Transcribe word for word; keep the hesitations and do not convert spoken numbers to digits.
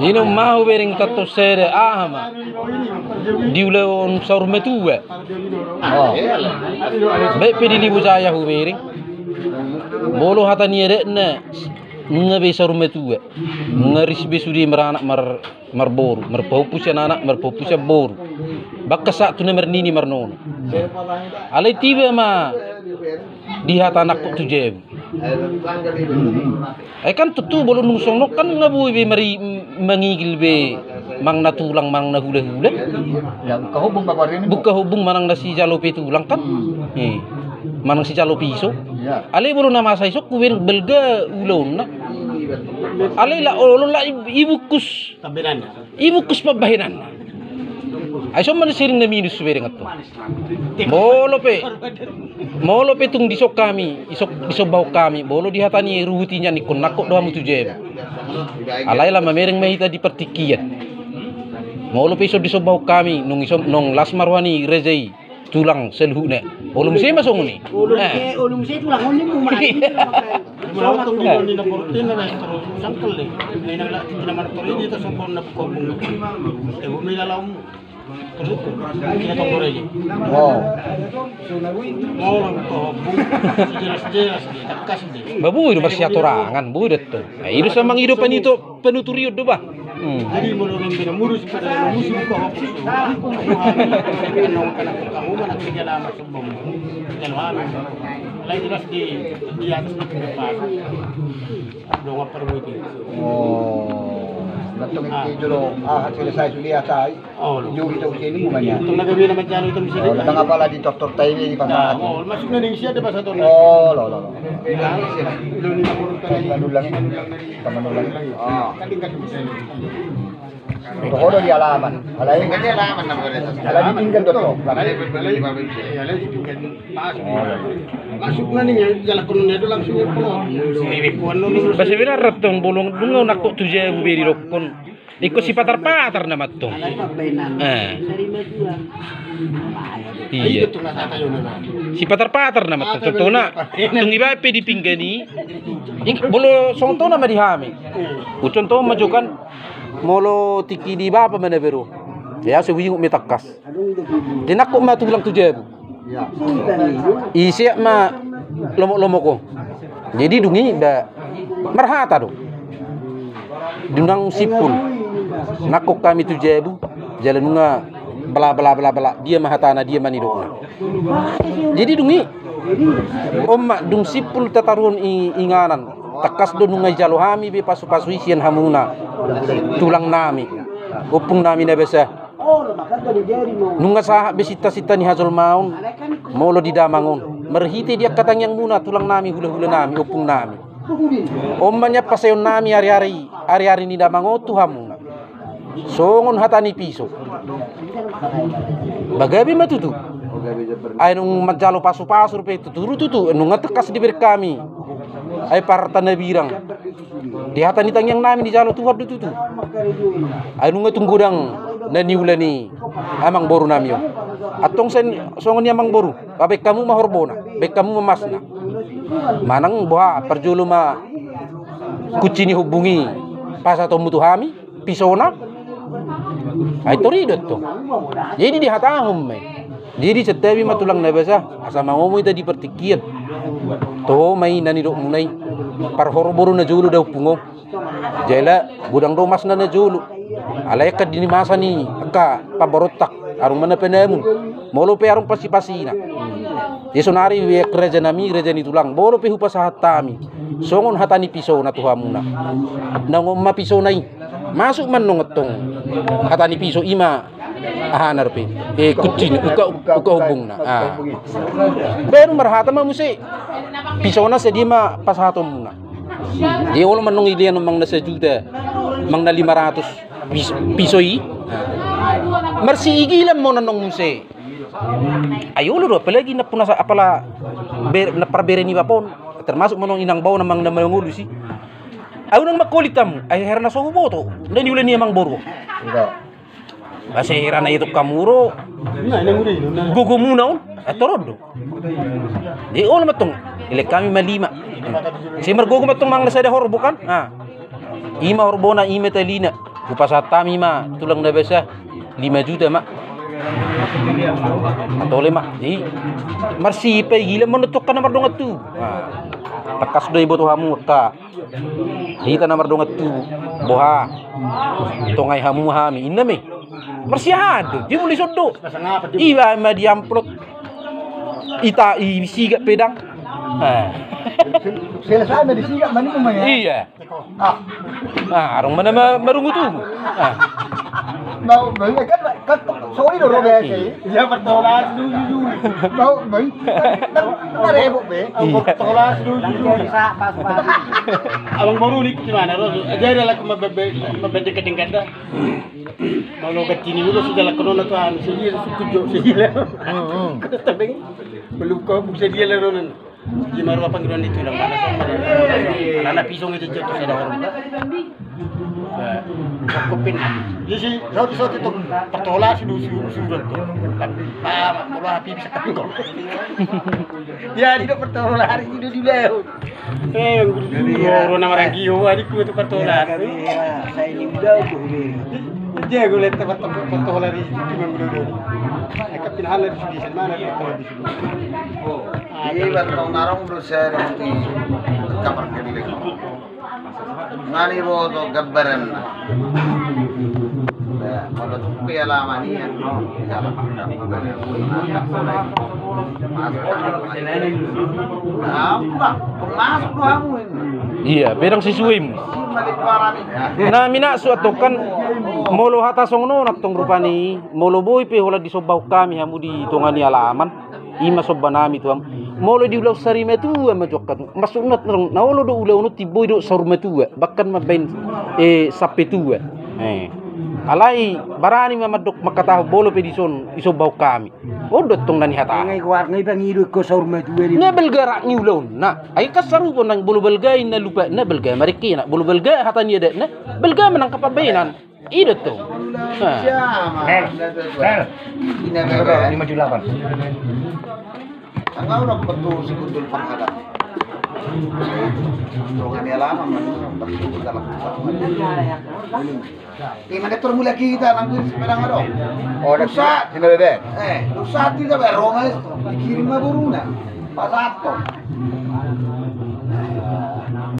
Inum ma hubereng tantu sada aha ma di ulaon saur matua. Baik pe di Libo Jaya hubereng. Molo hata ni adatna, nunga be saur matua, nunga ris be sude maranak mar marboru, marpahompu sian anak, marpahompu sian boru. Baen sahat tu na marnini marnono. Alai tiba ma di hata nangkok tu jabu. Ai kan tutu molo nunga songon on kan nunga boi be mari mangigil be manang na tulang manang na hulahula. Buka hubung manang na sijalo pe tulang kan. Manang sijalo piso. Alai molo na masa i songon hubereng balga ulaonna. Alai la olo la ibungkus. Ibungkus pambahenanna. Ai songon na sering na minus hubereng antong. Molo pe, molo pe tung dison hami, disombahon hami, molo di hata ni ruhut i nian ingkon nangkok do hamu tu jabu. Alai la mamereng ma hita di partingkian. Molo pe dison disombahon hami, nung las ma roha ni raja i, tulang saluhutna. Olo muse ma songon i. Olo muse tulang on ni muma. Ba boi do marsiatorangan, boi do tong. Ai do samang i do panito. Panuturion do ba. Jadi molo lembe na murus pada na musu buka hokus. Lain jelas di di atas di pinggir pasar. Dongan perbuti. Oh. Betul itu jolo. Ah, selesai sudah sai. Oh. Juri tahu sini mukanya. Itu lagi dia nama jalan itu bisa. Oh, datang apa lagi dokter tai di pasar. Oh, masuk dari Indonesia ada pasar tuh. Oh, lo lo lo. Belum lima puluh kali. Panulang. Panulang. Ah. Tadi kan bisa. Toho do di alaman. Alai di alaman nama dia. Alai di pinggan do toho. Alai di pinggan. Masuk na ninna, jalan kono na do langsung. Ba sebenarna tong bolong dung nangkok tu jabu be didokkon. Ingkon sipatar-patar nama tong. Iya. Sipatar-patar nama tong. Contohna tung ibaen pe di pinggan i. Molo songon tona ma di hami. Contoh ma jo kan. Molo tingki di bapa ma na baru. Ia so huingot ma tangkas. Di nangkok ma tulang tu jabu. Ise ma lomok-lomok on. Jadi dung i ba marhata do. Dung nang simpul. Nangkok hami tu jabu. Jala nunga bla bla bla bla. Dia ma hatana, dia ma nidokna. Jadi dung i. On ma dung simpul tataruhon inganan. Tangkas do nunga dijalo hami be pasu-pasu i sian hamuna. Tulang nami. Ompung nami na basa. Nunga sahat be sinta-sinta ni hajolmaon. Molo di damang on. Marhite di angka tangiang muna tulang nami, hula-hula nami, ompung nami. On ma nian pasaeon nami ari-ari, ari-ari ni damang on tu hamuna. Songon hata ni piso. Ba gabe ma tutu. Ai nunga manjalo pasu-pasu pe tutu, tutu. Nunga tangkas dibereng hami. Ai parta na birang. Di hata ni tangiang nami dijalo Tuhan do tutu. Ai nunga tung godang na niula ni amang boru nami on. Antong songon i amang boru. Baen hamu ma horbona. Baen hamu ma masna. Manang boha parjolo ma kunci ni hombung i pasahatonmu tu hami. Pisona. Ai tor i do tong. Jadi dihatahon ma i. Jadi santabi ma tulang na basa asa mangomo hita di partingkian. Toho ma i na nidokmuna i. Parhorbo do na jolo da ompung on. Jala godang do masna na jolo. Alai angka di masa ni angka pambarontak. Adong ma na panamun. Molo pe adong pasi-pasina. Jadi sonari raja nami, raja ni tulang. Molo pe hupasahat hami. Songon hata ni pisona tu hamuna. Naung on ma pisona i. Masuk ma annon tong. Hata ni piso i ma aha na dope. Eh, kunci ni uka, uka hombungna. Baru marhata ma muse. Pisona sadia ma pasahatonmuna. Jadi olo ma annon ilean manang na sajuta, manang na lima ratus. Piso i. Marsiigilan ma annon muse. Ai olo do apalagi nampuna apala parbere ni bapa on. Termasuk ma annon inang bao na manang na mangolu si. Ai unang mangkolit hamu, ai hera na so huboto, na niula ni amang boru. Asa hera na ietok hamu do. Gogomuna on, ai tor on do. Jadi olo ma tong, ilean hami ma lima. Sai margogo ma tong manang na sada horbo kan. Ima horbona, ima talina. Hupasahat hami ma tulang na basa lima juta ma. Atole ma. Jadi marsipa i gila ma na tongka na mardongan tu. Nah, tangkas do iboto hamu angka hita na mardongan tu. Boha, tongai hamu hami, inna me. Marsiahan do, dia mulai sondo. Iba ma di amplop. Ita i sigat pedang. Ah. Selesai ma di sigat, mani ma ya. Iya. Ah. Ah, arung mana ma-, marungut-ungut. Ah. Mau beli kan, kan sori do robe sih. Iya, pertolas dulu, dulu. Mau beli kan, kan rebok be. Iya. Pertolas dulu, dulu. Abang baru ni gimana lo? Aja ada lah, mabebe-, mabebe kedengkan dah. Molo ganti ni ulos, sudah lah, kena tu anu, sedia, suku jo, sedia. Hmm, hmm. Kata tebeng, belum kau buka sedia lah, non. Di maru apa gitu, di tulang mana, mana, mana pisong itu jatuh, saya dah orang. Nah, kopin. Jadi si, satu, satu tu, pertolas, sudah, sudah, sudah tu. Ah, kalau api bisa kan kau. Ya, di dokter tolari itu di bawah. Eh, yang guru-guru, orang nama lagi, oh, adikku itu kan tolari. Saya ini udah, udah. Dia gue lihat tempat, tempat tolari itu cuma guru-guru. Dekat pinahan dari sini, sana ada tempat di sini. Oh, ini buat kau narong, bro, saya nanti kapan ke dia? Nani boto gambaran. Molo tu pe alaman i, no. Apa? Masuk tu hamu ini. Iya, pedang sisuim. Malik parani. Nah, mina suat tokan. Molo hata songon on antong rupani. Molo boi pe holan disombahon hami hamu di tonga ni alaman. Ima somba nami tu hamu. Molo di ulaon sari matua ma jokka tu. Maksudna na olo do ulaon on, timboi do saur matua. Bahkan mambaen, eh, sampe tua. Eh. Alai barani ma mandok mangkatahon molo pe dison disombahon hami. On do tong na nihatahon. Ngai goar ngai pangido ko saur matua ni. Na balga rap ni ulaonna. Ai kan sarupa nang molo balga i na lupa, na balga ma rengkena. Molo balga hata ni adatna, balga ma nang pambaenan. I do tu. Nah. Bel, bel. Lima tujuh delapan. Tanggal udah betul si Gundul Parhadap. Dongani alaman, betul dalam. Di mana termula kita nangkun sepeda ngadong. Oh, dosa. Sini bebek. Eh, dosa tidak bayar Roma, dikirim ma boruna. Pas atau.